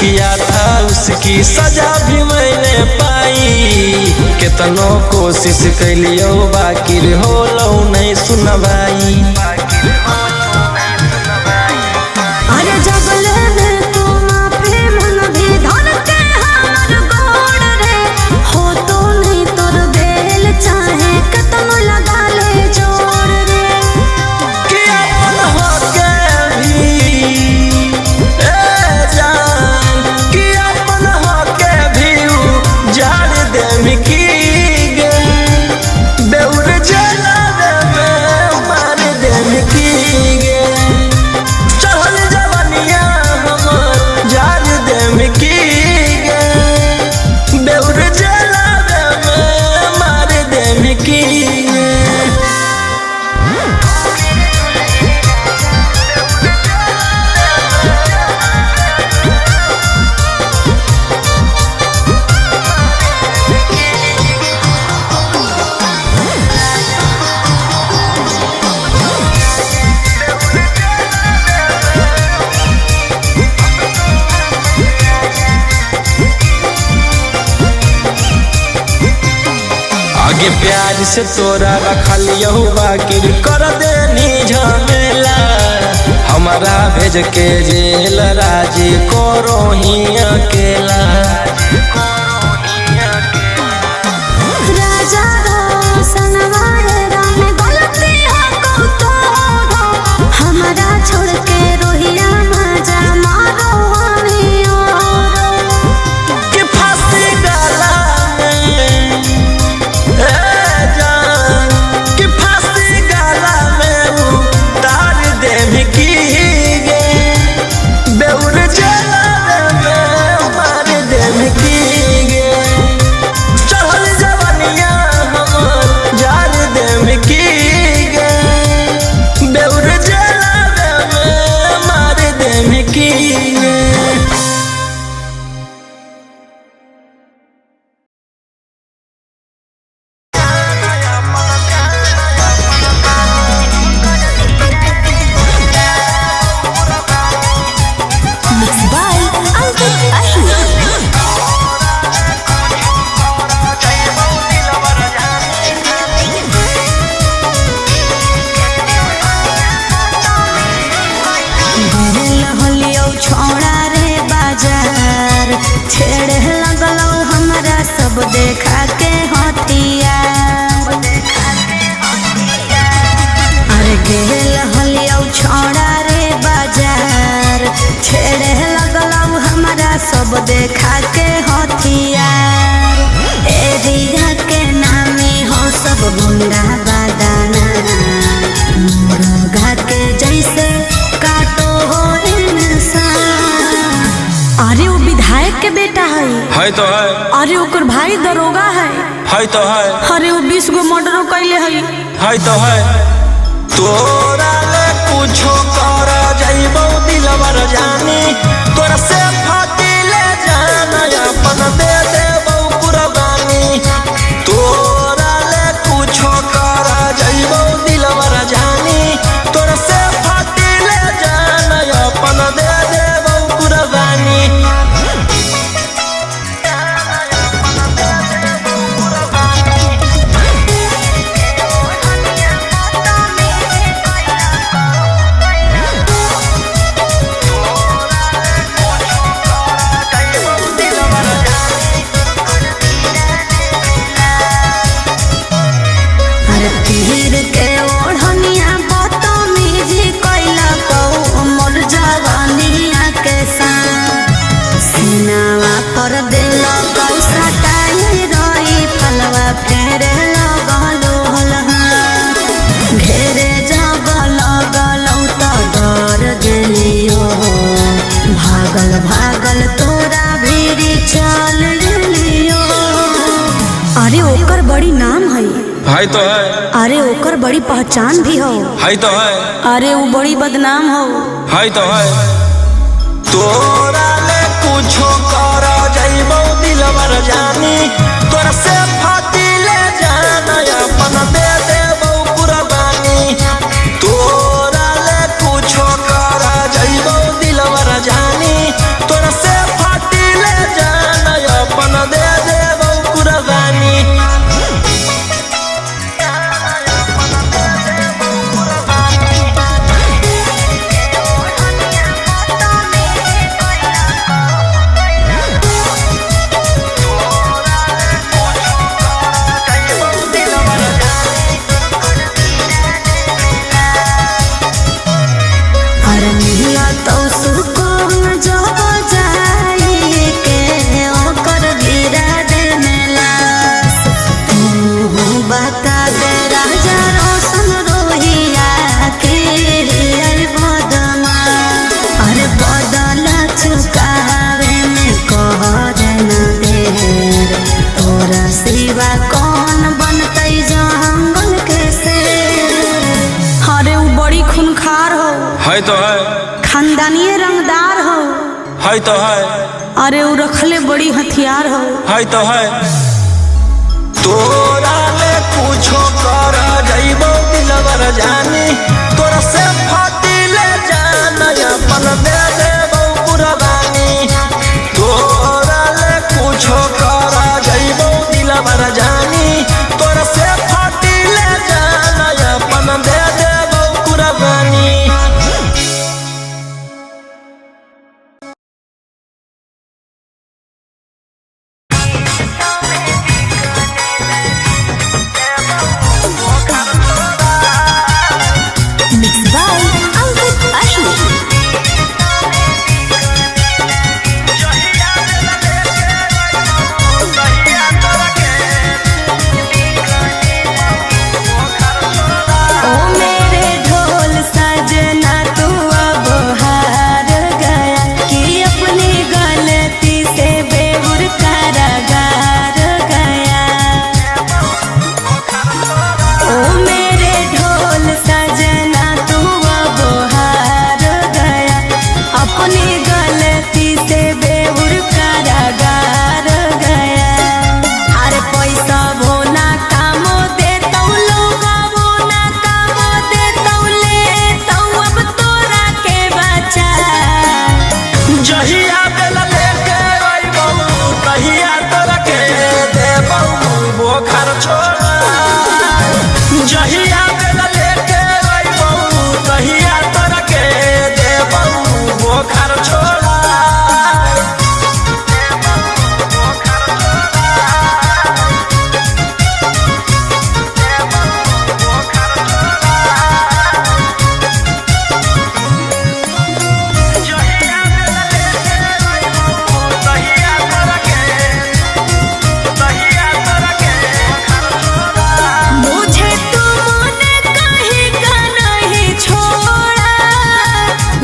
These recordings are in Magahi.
किया था उसकी सजा भी मैंने पाई। केतनो कोशिश कैलियो बाकी होलो नहीं सुनवाई। अरे जगले में तू माफी मन भी धर के हमर गोड़ रे, हो तो नहीं तोर बेल चाहे कतनो लगा ले जोड़ रे। कि अपन होके भी ए जान, कि अपन होके भी उ जान देम की गे, बेउर जला देमे मार देम की गे, चढ़ल जवनिया हमर जान देम की गे, बेउर जला देमे मार देम की गे। आगे प्यार से तोरा रखलियो बाकी कर देनी झमेला, हमारा भेज के जेल राजी करो ही अकेला। राजा रोशनवाए राम गलती हो को तोरो, हमरा छोड़ के रोहिया मजा मारो हमी औरो। कि फांसी गला में ए जान, कि फांसी गला में उतार देम की गे, बेउर जला में मार देम की गे, चढ़ल जवनिया हमर जार देम की गे, बेउर जला में मार देम की गे। Mixed by Ankit Ahir. छोड़ा रे बाजार छेड़े लगलो हमरा सब देखा के हथियार। अरे गेल हलियौ छोड़ा रे बाजार छेड़े लगलौ हमरा सब देखा के हथियार। एरिया के नामे हो सब गुंडा बादाना, मुर्गा के जैसे काटो हो इंसान। अरे वो विधायक के बेटा है। है तो है। अरे ओकर भाई दरोगा है। है तो है। अरे वो 20 गो मर्डरो कैले है। है तो है। तोरा ले कुछो कर जाइबो दिलवर जानी, तोरा से फाटी ले जाना अपन दे देबो कुर्बानी। तोरा ले कुछो कर जाइबो दिलवर जानी, तोरा से फाटी ले जाना अपन दे देबो कुर्बानी। अरे तीर के ओढ़निया बदतमीजी कैला कौ मोर जवानिया के साथ। सीनावा पर दिल पैसा टाई रही फलवा फेरे लगलो हलहा, घेरे जब लगलौ त डर गेलियो, भागल भागल तोरा भीड़ चल गेलियो। अरे ओकर बड़ी नाम है। है तो है। अरे ओकर बड़ी पहचान भी हो। है तो है। अरे वो बड़ी बदनाम हो। है तो है। तोरा ले कुछो कर जाइबो दिलवर जानी, तोरा से फाटी ले जाना अपन दे देबो कुर्बानी। तोरा ले कुछो कर जाइबो दिलवर जानी, तोरा से फाटी है तो है। अरे वो रखले बड़ी हथियार हो। है तो है। तोरा ले कुछो कर जइबो दिलवर जानी, तोरा से फाटिले जान अपन दे देबो कुर्बानी। तोरा ले कुछो कर जइबो दिलवर जानी, तोरा से फाटिले जान अपन दे देबो कुर्बानी। Mix by Ankit Ahir. ओ मेरे ढोल सजना तू अब हार गया कि अपनी गलती से बेहुर कारागार गया। ओ मेरे ढोल सजना तू अब हार गया, अपनी गलती से बेहुर कारागार गया। अरे पैसा भोना कामो देतौ लोगा भोना कामो देतौ लेतौ अब तोरा के बचा। जहिया बेल लेके अइबौ तहिया तोरा के देबौ बोखर छोड़ा। जहिया बेल लेके अइबौ तहिया तोरा के देबौ बोखर छोड़ा। जहिया बेल लेके अइबौ तहिया तोरा के, तहिया तोरा के मुझे तुमने कहीं का नहीं छोड़ा,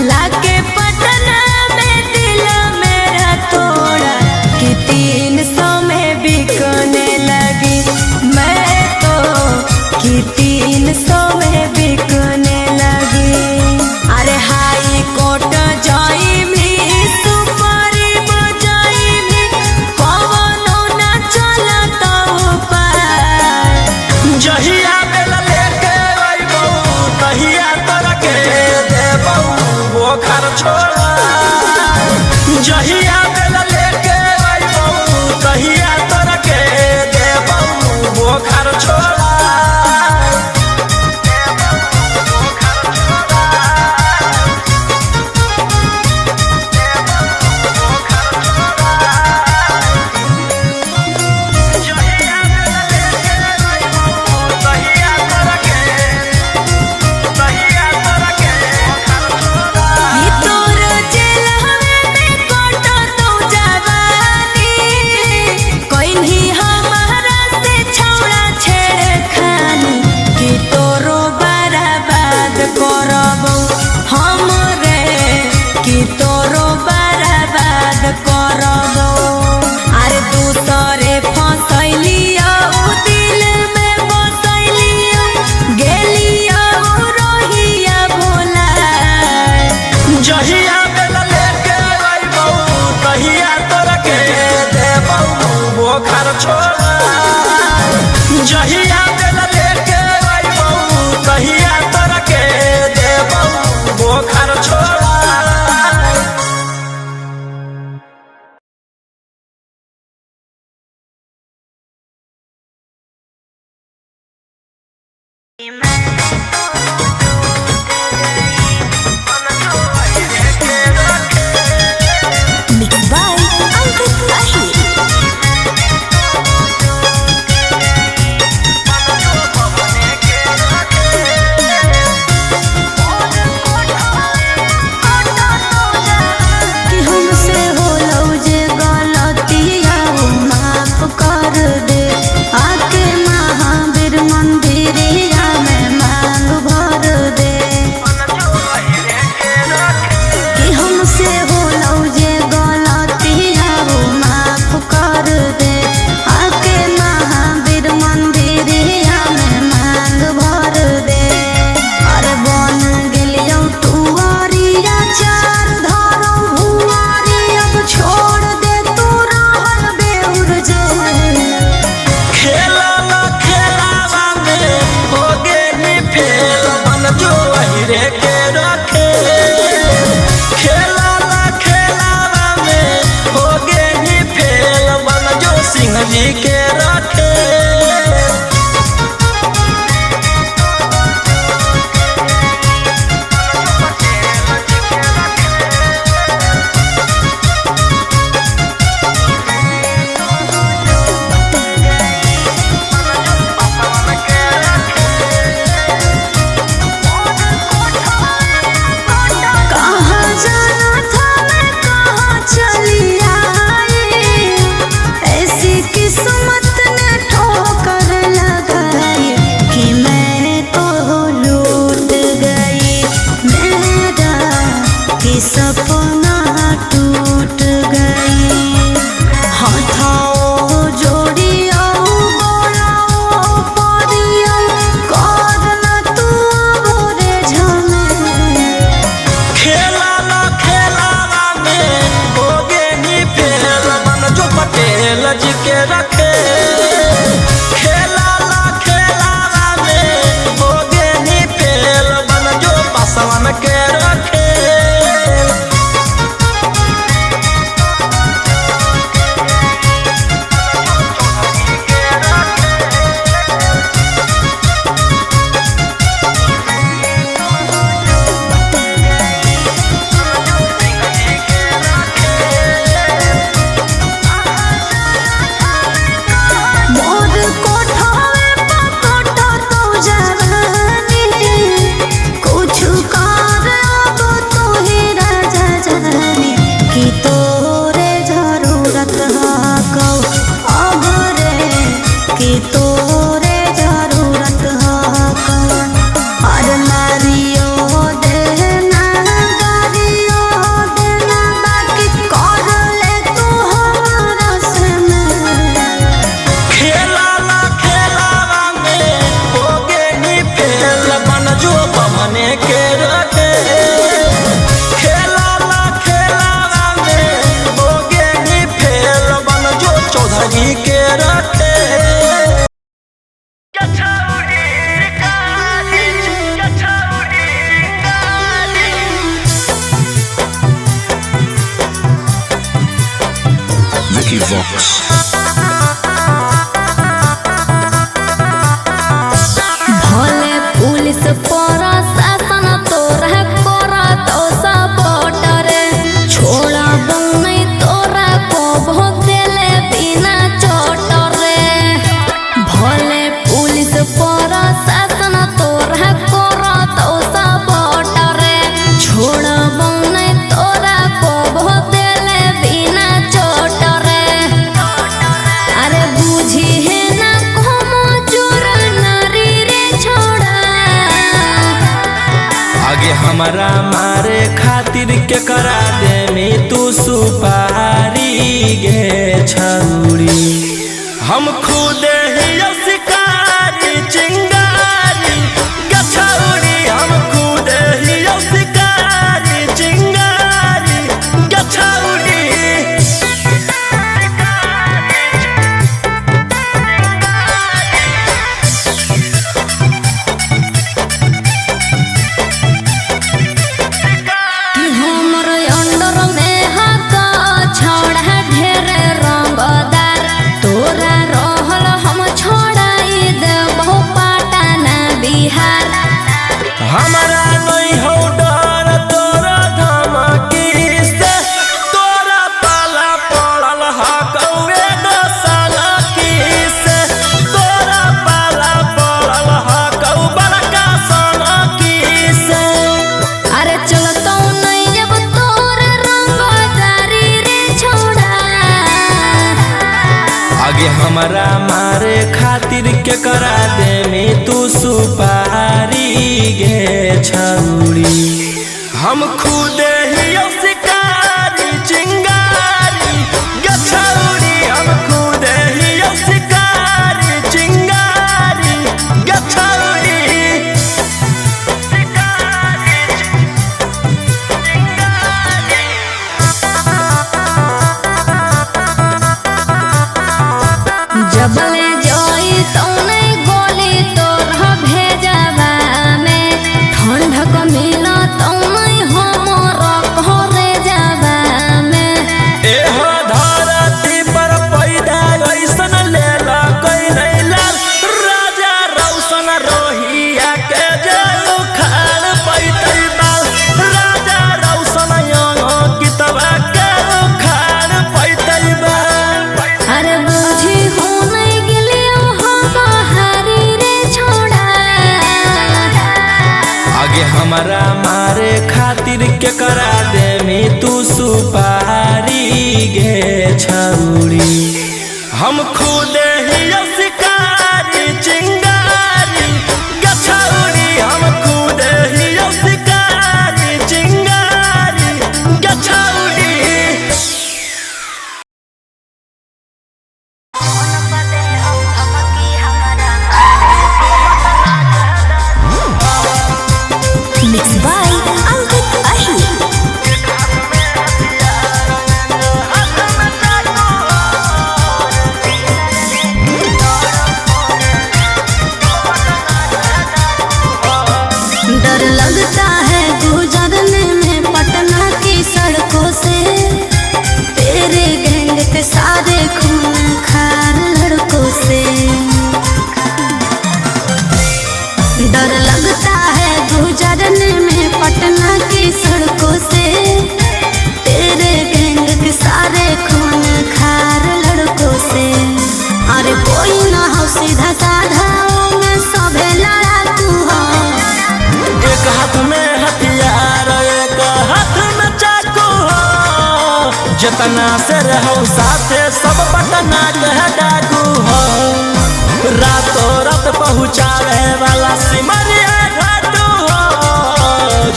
लाके पटना में दिल मेरा तोड़ा कि 300 में बिकने लगी मैं तो, कि 300 में बिकने लगी। अरे हाई कोर्ट जाई भी सुप्रीम जाई भी कवनो ना चलत उपाय। जहिया बेल लेके अइबौ तहिया तोरा के देबौ बोखर छोड़ा। जहिया बेल लेके अइबौ तहिया तोरा के देबौ बोखर छोड़ा। जहिया बेल लेके अइबौ तहिया तोरा के, तहिया तोरा के कि तोर जेलहवे में कटतौ जवानी, कइन्ही हमारा से छौड़ा छेड़खानी, कि तोरो बर्बाद करबौ हम रे, कि तोरो बर्बाद करबौ। अरे दूसरे फसैलियौ दिल में बसैलियौ, गेलियौ रोहिया भोला। जहिया बेल लेके अइबौ तहिया तोरा के देबौ बोखर छोड़ा। जहिया बेल लेके अइबौ तहिया तोरा के देबौ बोखर छोड़ा। Mix by Ankit Ahir. कि हमसे होलौ जे गलतिया वो माफ कर दे, आके महावीर मंदिरिया में के रखे। खेला ला खेलावा में हो गेनी फेल बन जो पासवान के रखे। मोर कोठावे पकोटो तो जवानी, कुछ कर अब तो ही राजा जानी कि तोरे जरूरत हकौ अब रे, कि तोरे जरूरत हकौ। अरे मारियो देना गारियो देना, बाकी कर ले तू हमारा से में। खेला ला खेलावा में हो गेनी फेल बन जो बमने के रखे। खेला ला खेलावा में हो गेनी फेल बन जो चौधरी के रखे। Vicky Vox. भले पुलिस प्रशासन तोरा करत सपोर्ट रे, छोड़ा नहीं तोरा को देले बिना चोट रे। भले पुलिस प्रशासन तोरा करत सपोर्ट रे, छोड़ा नहीं तोरा को देले बिना चोट रे। अरे बुझी है ना como चोर नारी रे छोड़ा। आगे हमारा मारे खातिर के करा दे में तू सुपारी गे छौरी। हम खुद ही शिकारी चिंगारी गछौरी, हम खुद ही शिकारी चिंगारी गछौरी। कि हमर अंडर में हक छोड़ा ढेर रंगदार, तोरा रहल हम छोड़ाई देबो पटना बिहार। हमारा नहीं हो डर तोरा धमकी से, तोरा पाला पड़ल हकौवे दसलकी से, तोरा पाला पड़ल हकौ बड़का सनकी से। अरे चलतो नहीं जब तोर रंगदारी रे छोड़ा। आगे हमारा मारे खातिर के करा दे में तू सुपारी गे छौरी। हम खुद ही शिकारी चिंगारी गछौरी, हम खुद ही शिकारी चिंगारी गछौरी। जबले जोई तौने गोली तोर भेजबा में, ठंडक मिल तौने हमर घरे जाबा में। एहो धरती पर पैदा ऐसन लेला कोई नहीं लाल, राजा रौशन रोहिया के जे उखाड़ पैतै बाल, राजा रौशन कितवा के उखाड़ पैतै बाल। अरे बुझी हो नहीं गेलियो हम हारी रे छोड़ा। आगे हमारा मारे खातिर के करा दे में तू सुपारी गे छौरी। हम खुद ही शिकारी चिंगारी गछौरी, हम खुद ही शिकारी चिंगारी गछौरी। Mix by Ankit Ahir. खून खार लड़कों से। डर लगता है गुजरने में पटना की सड़कों से, तेरे गैंग के सारे खून खार लड़कों से। अरे कोई ना हो सीधा साधा में सभे लड़ाकू हो। एक हाथ में हथियार एक हाथ में चाकू हो, जितना से रहो साथे सब पटना के डाकू हो। रातों रात पहुँचावे वाला सिमरिया घाटू हो,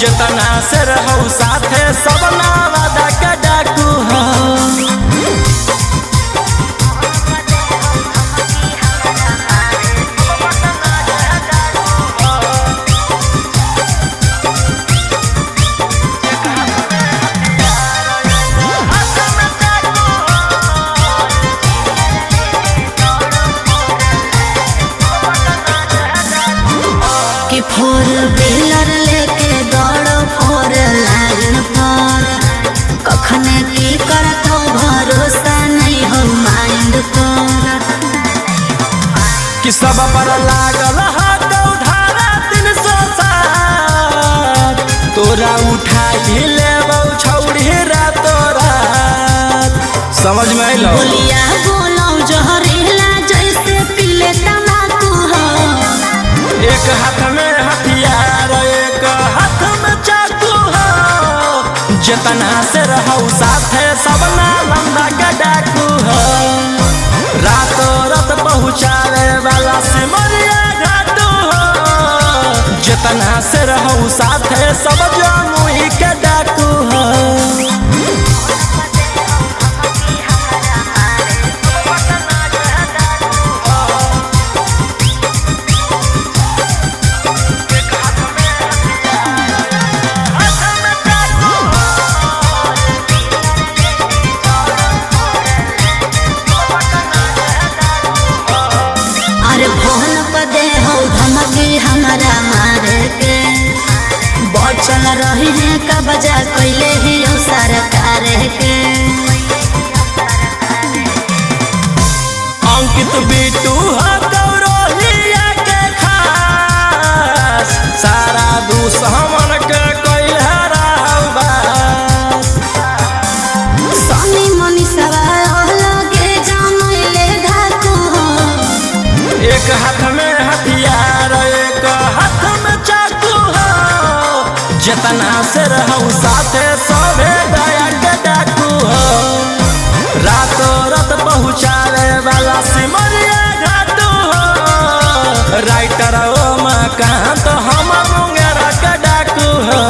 जितना से रहो साथे सब नावादा के डाकू हो। कि फोर व्हीलर लेके दौड़ो फोर लाइन पर, कखने की करतो भरोसा नहीं हो माइंड पर। कि सब पर लागल हाथ धारा 307, तोरा उठाई लेबौ छौड़ी रातो रात। समझ में अइलौ? बोलिया बोलो जहरीला जैसे पीले तम्बाकू हो। एक हाथ में हथियार एक हाथ में चाकू हो, जितना से रहो साथे सब नालंदा के डाकू हो। रातों रात पहुँचावे वाला सिमरिया घाटू हो, जितना से रहो साथे सब जमुई के डाकू हो। अरे फोन पर दे हो धमकी हमारा मारे के, बचल रही है कब्जा कैले ही हो सरकार के। अंकित बिट्टू हो गौरोहिया के खास, सारा दुश्मन के कैल हराबास। सोनी मनी सवाल लगे जानले धाकू हो। एक हाथ में हथियार एक हाथ में चाकू हो, जितना से रहो साथे सभे दया के डाकू हो। रातों रात पहुँचावे वाला सिमरिया घाटू हो, राइटर ओ मकान तो हम मुंगेरा के डाकू हो।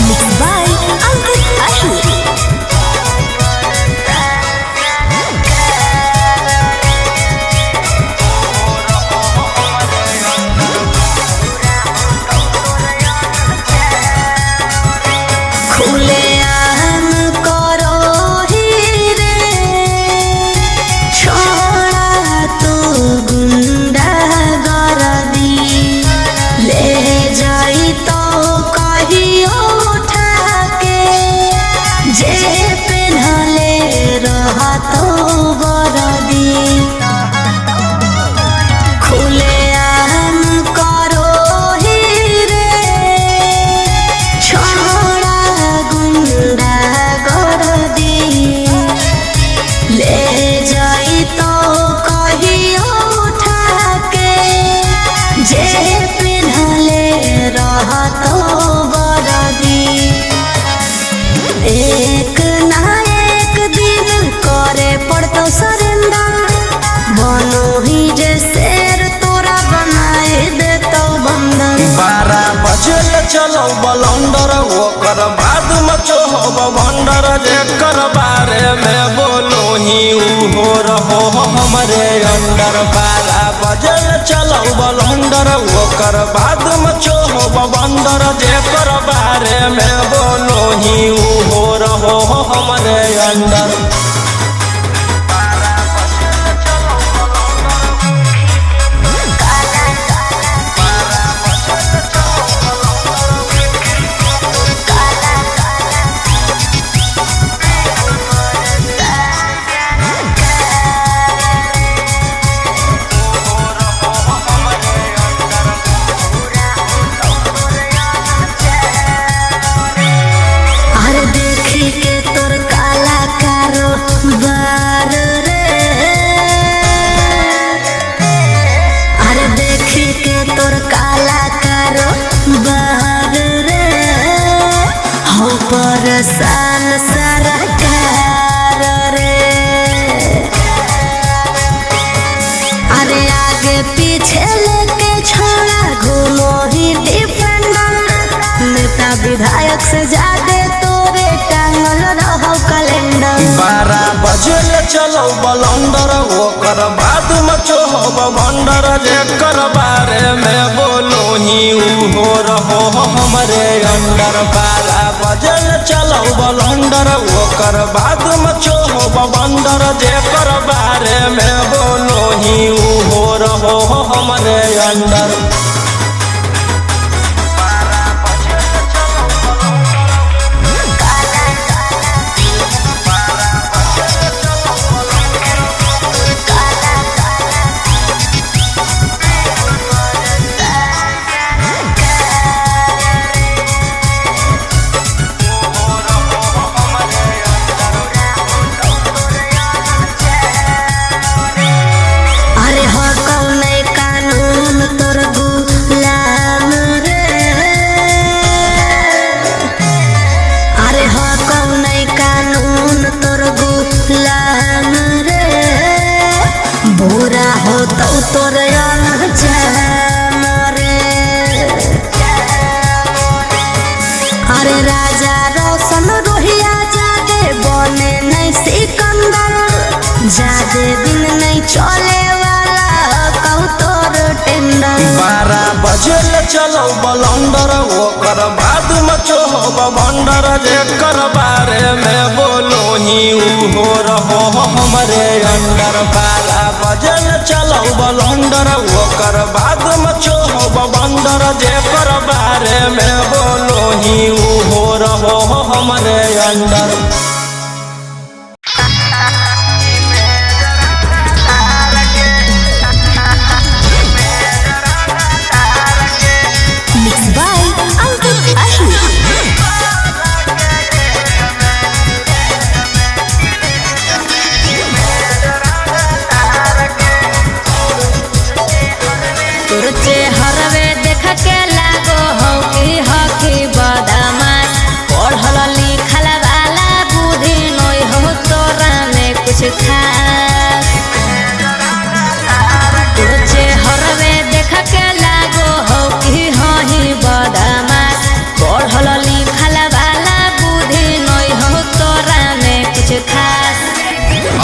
Mix by Ankit Ahir. खुले आम करो ही रे छोड़ा तू गुंडा गर्दी, ले जाई तो कहियो उठा के जे पेन्हले रहतो बरदी। खुले आम करो ही रे छोड़ा गुंडा गर्दी, ले जाई तो कहियो उठा के जे पेन्हले रहतो बरदी। एक ना एक दिन करे पड़तो सरेंडर, बनो ही जे शेर तोरा बनाए देतो बंदर। 12 बजे चलो बलंडर ओकर बाद में चोहब भंडर, जेकर बारे में बोलो ही उहो रहो हमरे अंडर। 12 बजे चलो बलंडर ओकर बाद में चोहब भंडर, जेकर बारे में बोलो ही उहो रहो हमरे अंडर। चलो बलंडर ओकर बाद मचो बंडर जेकर बारे में बोलो ही उहो रहो हमरे अंडर। 12 बजल चलो बलंडर ओकर बाद मचो बंडर जेकर बारे में बोलो ही उहो रहो हमरे अंडर। अरे हो कौन कानून तोर गुलाम रे। अरे हो कौन कानून तोर गुलाम रे। बुरा हो तो तोर अंजाम रे। अरे राजा रोशन रोहिया जादे बने नहीं सिकंदर। जादे दिन नहीं चले वाला कहू तोर टेंडर। 12 बजल चलो बलंडर ओकर बाद मचो बंडर जेकर बारे में बोलो ही उहो रहो हमरे अंडर। 12 बजल चलो बलंडर ओकर बाद मचो बंडर जेकर बारे में बोलो ही उहो रहो हमरे under. Mix by Ankit Ahir. तोर चेहरवे देख के लागो हौ कि हकी बदमाश। पढ़ल लिखल वाला बुद्धि नय हो तोरा में कुछ खास। तोर चेहरवे देख के लागो हौ कि हही बदमाश। पढ़ल लिखल वाला बुद्धि नय हो तोरा में कुछ खास।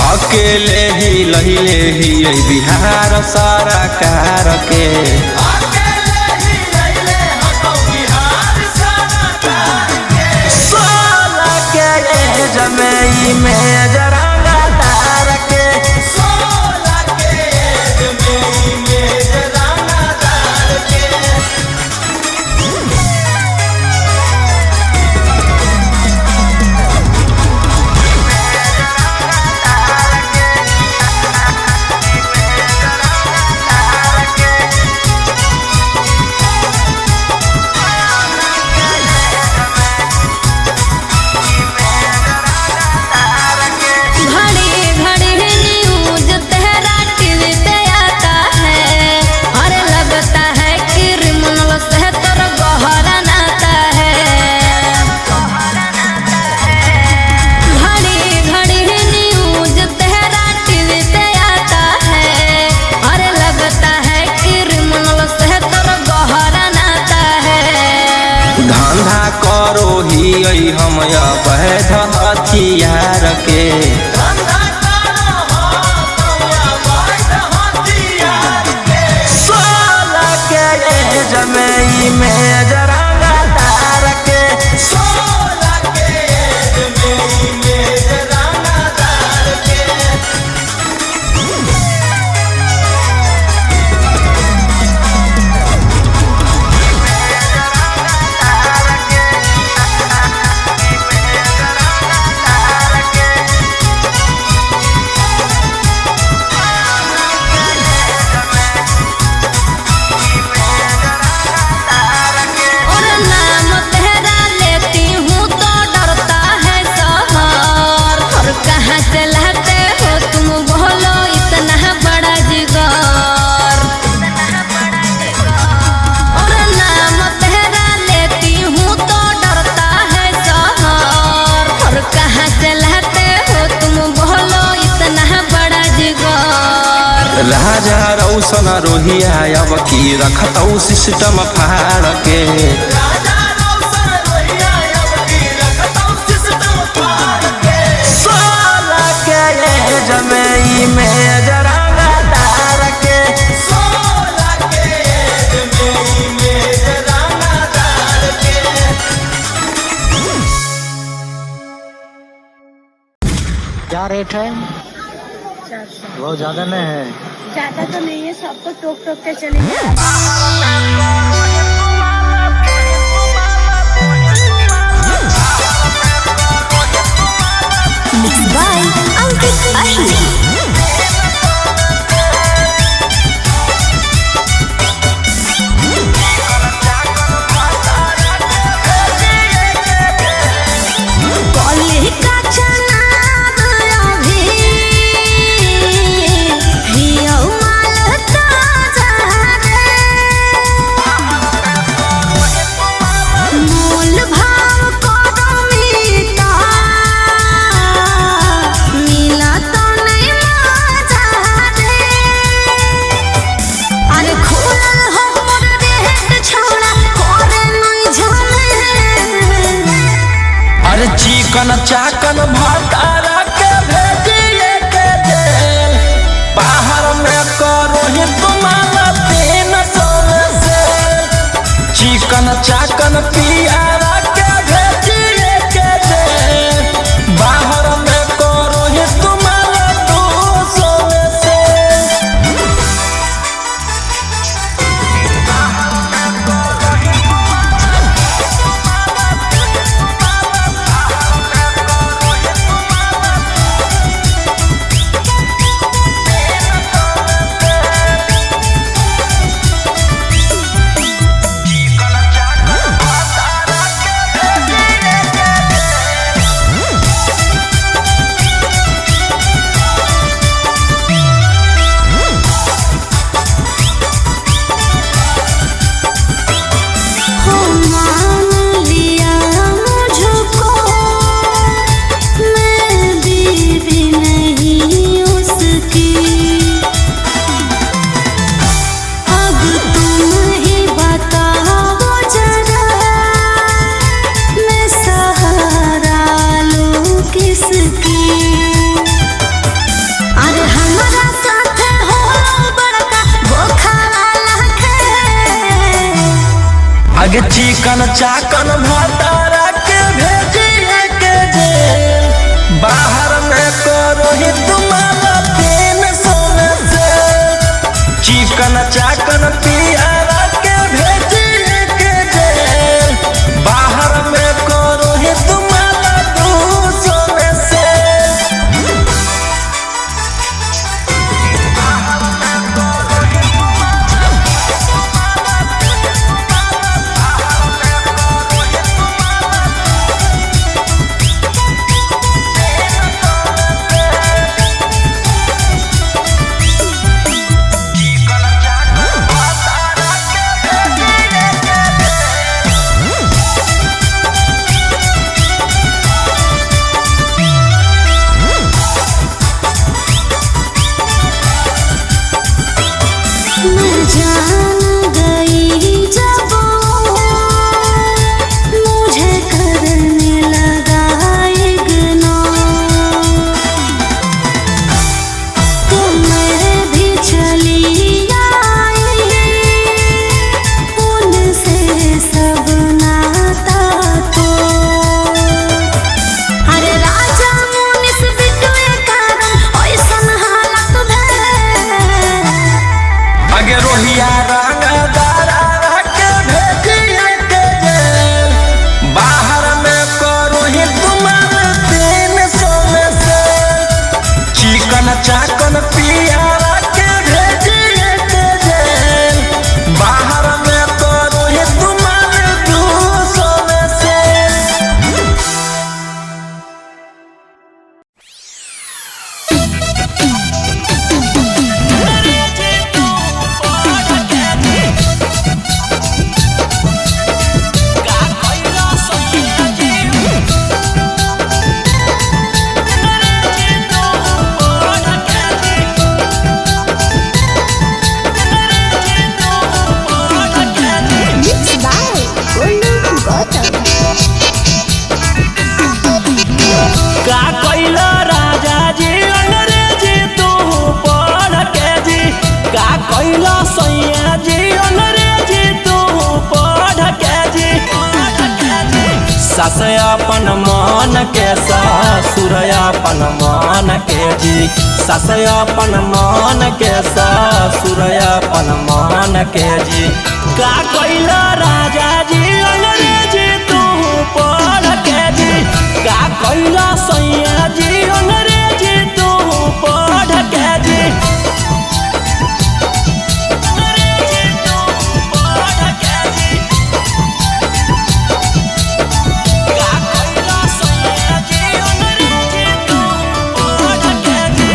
अकेले ही लहिले ही बिहार सरकार के। 16 के एज में ई मेजरंगा तार के। 16 के एज में ई मेजरंगा तार के। घड़ी घड़ी न्यूज तेरा टीवी पे आता है। अरे लगता है क्रिमिनल से तोर गहरा नाता है। घड़ी घड़ी न्यूज तेरा टीवी पे आता है। अरे लगता है क्रिमिनल से तोर गहरा नाता है। धंधा करो ही हम अवैध हथियार के। 16 के एज में ई मेजरंगा तार के। 16 के एज में ई मेजरंगा तार के। और नाम तेरा लेती हूँ तो डरता है शहर। और कहाँ से लाते हो तुम बोलो इतना बड़ा जिगर। और नाम तेरा लेती हूँ तो डरता है शहर। और कहाँ से लाते हो तुम बोलो इतना बड़ा जिगर। राजा रौशन रोहिया अब की रखतौ सिस्टम फाड़ के। 16 के एज में में रंगदार के। 16 के एज में इमेज रंगदार के। क्या रेट है? बहुत ज्यादा नहीं है। ज्यादा तो नहीं है, सबको टोक टोक के चले गए। Mixed by Ankit Ahir. College का चनाब अभी हियौ माल ताजा रे। मोल भाव करो मिता, मिला तो नहीं मजा रे। अरे खुलल हो मोर रेट छौड़ा, करे नहीं झमेल। अरे चिकन चाकन भातारा के भेजिए के जेल, बाहर में करो ही तुम्हारा 300 से। चिकन चाकन पियारा के भेजिए के जेल, बाहर में करो ही तुम्हारा 200 से। हो मान लिया मुझको, मैं बीवी नहीं उसकी। अब तुम ही बताओ जरा, मैं सहारा लूं किसकी। अरे हमारा साथ हो बड़का बोखा खेल। आगे चिकन चाकन भातारा के भेजिए के जेल, बाहर में करो ही तुम्हारा 300 से। चिकन चाकन पियारा के भेजिए के जेल, बाहर में करो ही तुम्हारा 200 से। सास अपन मान के ससुर अपन मान के जी। सास अपन मान के ससुर अपन मान के जी। का कैला राजा जी अंग्रेजी तू पढ़ के जी। का कैला सैया जी अंग्रेजी तू पढ़ के जी। अंग्रेजी तू पढ़ के जी। का कैला सैया जी अंग्रेजी तू पढ़ के जी।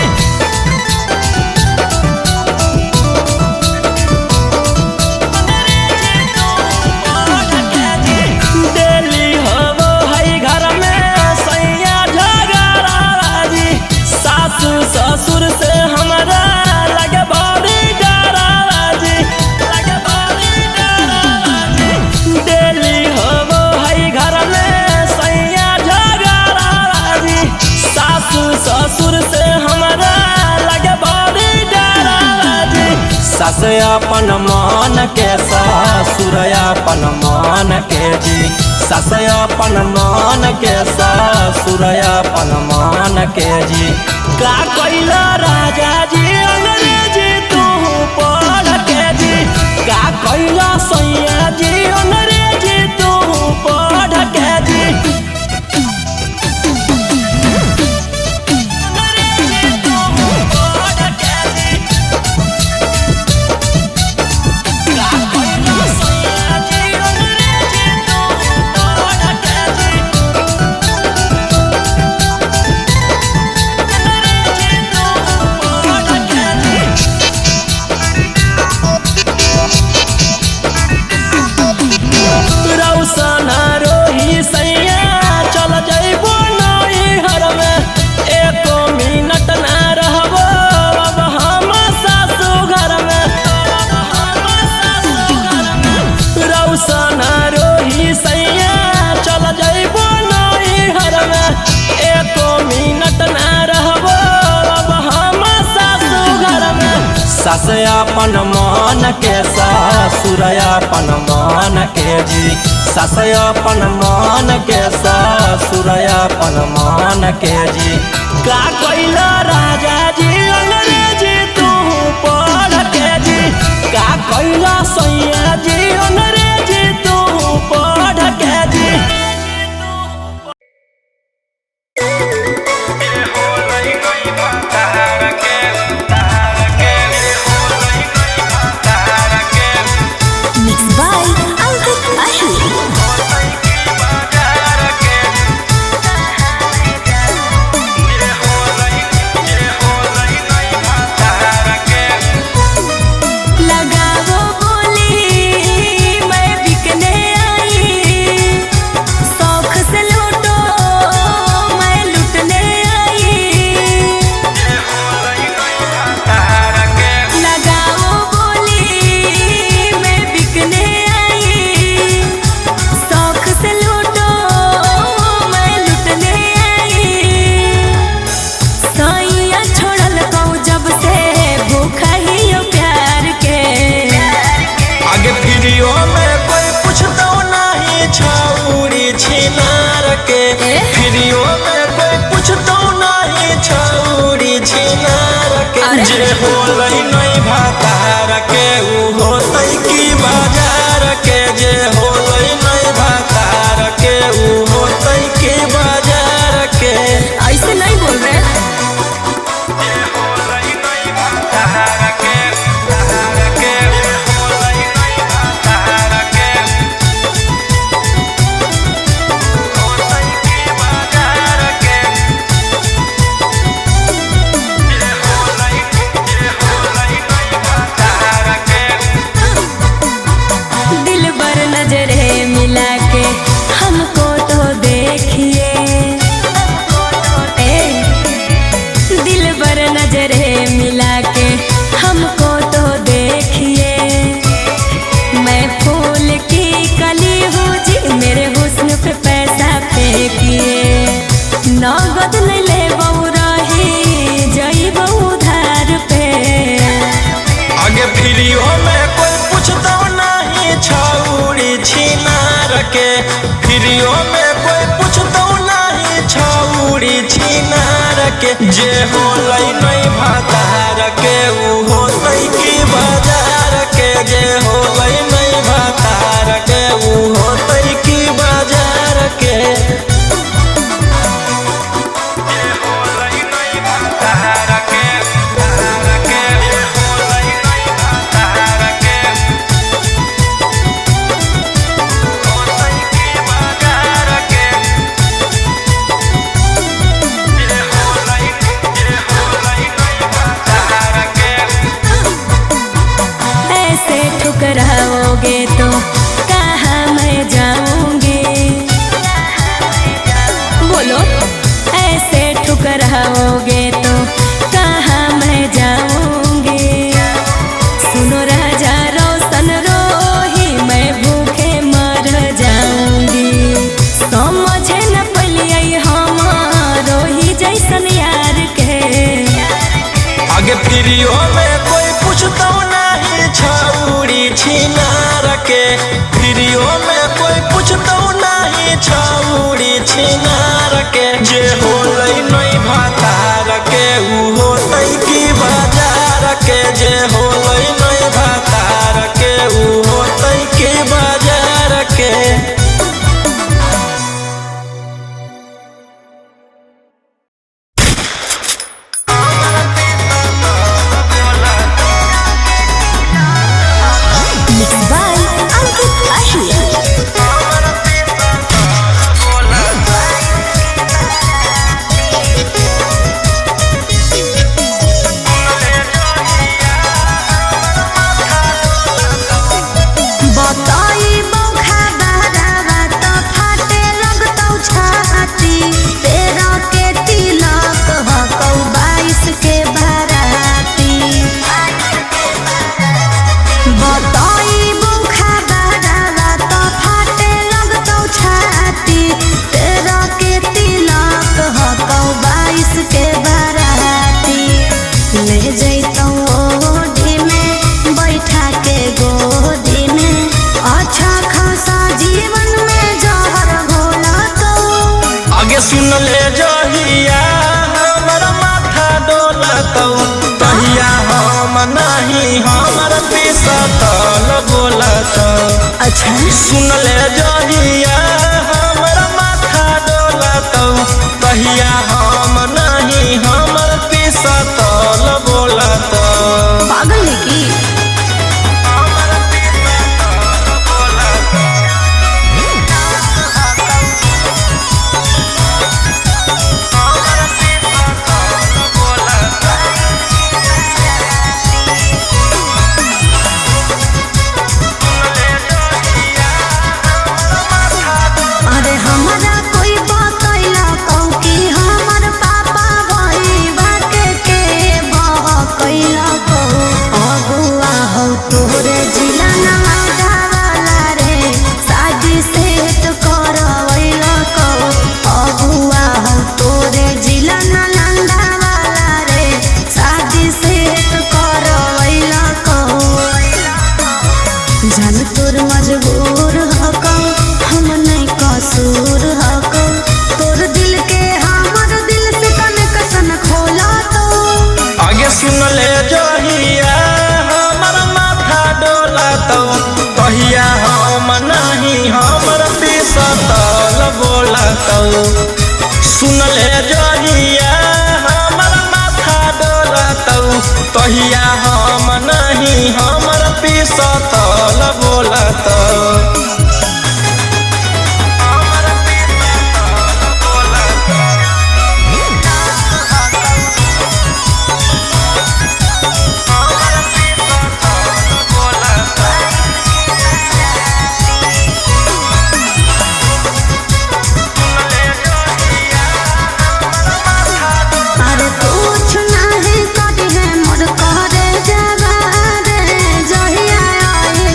डेली होबो है घर में सैया झगड़ा जी। सासू ससुर से हमरा लगे बड़ी डरा जी। लगे बड़ी डरा जी। डेली होबो है घर में सैया झगड़ा जी। सासू ससुर से हमरा लगे बड़ी डरा जी। सास अपन मान के ससुर अपन मान के जी। सास अपन मान के ससुर अपन मान के जी। का कैला राजा जी अंग्रेजी तू पढ़ के जी। का कैला सैया जी अंग्रेजी तू पढ़ के जी। अंग्रेजी तू पढ़ के जी। का कैला सैया जी अंग्रेजी तू पढ़ के जी। अंग्रेजी तू पढ़ के जी। रौशन रोही सैया चल जइबो नैहर में। एको मिनट ना रहबो अब हम सासू घर में। अब हम सासू घर में। रौशन रोही सैया चल जइबो नैहर में। एको मिनट ना रहबो अब हम सासू घर में। सास अपन मान के ससुर अपन मान के जी। सास अपन मान के ससुर अपन मान के जी। का कैला राजा जी अंग्रेजी तू पढ़ के जी। का कैला सैया जी अंग्रेजी तू पढ़ के जी। Mix by Ankit Ahir. लगाओ बोली मैं बिकने आई। शौक से लूटो मैं लूटने आई। लगाओ बोली मैं बिकने आई। शौक से लूटो मैं लूटने आई। सैया छोड़ल कहूँ जब से भूखा ही हो प्यार के। आगे फिरियो में कोई पूछतो नहीं छौरी छिनार के। फिरियो में कोई पूछतो नहीं छौरी छिनार के। जे होलै नहीं भातार के उ होतै की बाजार के। जे होलै नहीं भातार के उ होतै की बाजार के। ऐसे नहीं बोल रहे। दिल के। जे होलै नहीं भातार के उ होतै की बाजार के। जे होलै नहीं भातार के उ होतै की बाजार के। जे होलै नहीं भातार के, तार के, जे होलै नहीं भातार के, होतै की बाजार के। जे होलै नहीं भातार के। ऐसे ठुकराओगे तो कहाँ मैं जाऊंगी, बोलो। ऐसे ठुकराओगे तो कहाँ मैं जाऊंगी। सुनो राजा रोशन रोही, मैं भूखे मर जाऊंगी। समझे न पलियै हमारो ही जैसन यार के। आगे फिरियो में कोई पूछतो नहीं छौरी छिनार के। फिरियो में कोई पूछतो नहीं छौरी छिनार के। जे होलै नहीं भातार के उ होतै की बाजार के। जे होलै नहीं भातार के उ होतै की बाजार के। Mix by Ankit Ahir. बताई बौखा बहरावा त फाटे लगतौ छाती। तेरह के तिलक हकौ 22 के बाराती। बताई बौखा बहरावा त फाटे लगतौ छाती। तेरह के तिलक हकौ 22 के बाराती। ले जैतौ ओढ़ी में बैठा के गोदी में, अच्छा खासा जीवन में जहर घोला तो। आगे सुन ले जहिया हमर माथा डोलतौ, तहिया हम नहीं हमर पिसतल बोलतौ। अच्छा। सुन ले जहिया हमर माथा डोलतौ, तहिया हम नहीं हमर पिसतल बोलतौ। पागल है की? हमर पिसतल बोलतौ। हमर पिसतल बोलतौ। अरे हमरा कोई बतैला कौ कि हमर पापा भई के के बहकैला कौ। अगुआ हौ तोरे जिला नवादा वाला रे, शादी सेट करवैला कौ। अगुआ हौ तोरे जिला नालंदा वाला रे, शादी सेट करवैला कौ। जान तोर मजबूर हकौ, हम नहीं कसूर हकौ। तोर दिल के हमर दिल से कनेक्शन खोला तो। आगे सुन ले जहिया हमर माथा डोलतौ, तहिया हम नहीं हमर पिसतल बोलतौ। सुन ले जहिया हमर माथा डोलतौ, तहिया हम नहीं हमर पिसतल बोलतौ। हमर पिसतल बोलतौ। हमर पिसतल बोलतौ। अरे कुछ नहीं करी है मोर करे जवा रे, जहिया आई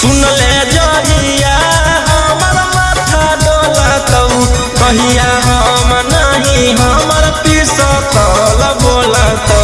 सुन ले जहिया हमर माथा डोलतौ, कहिया हम नहीं हमर पिसतल बोलतौ।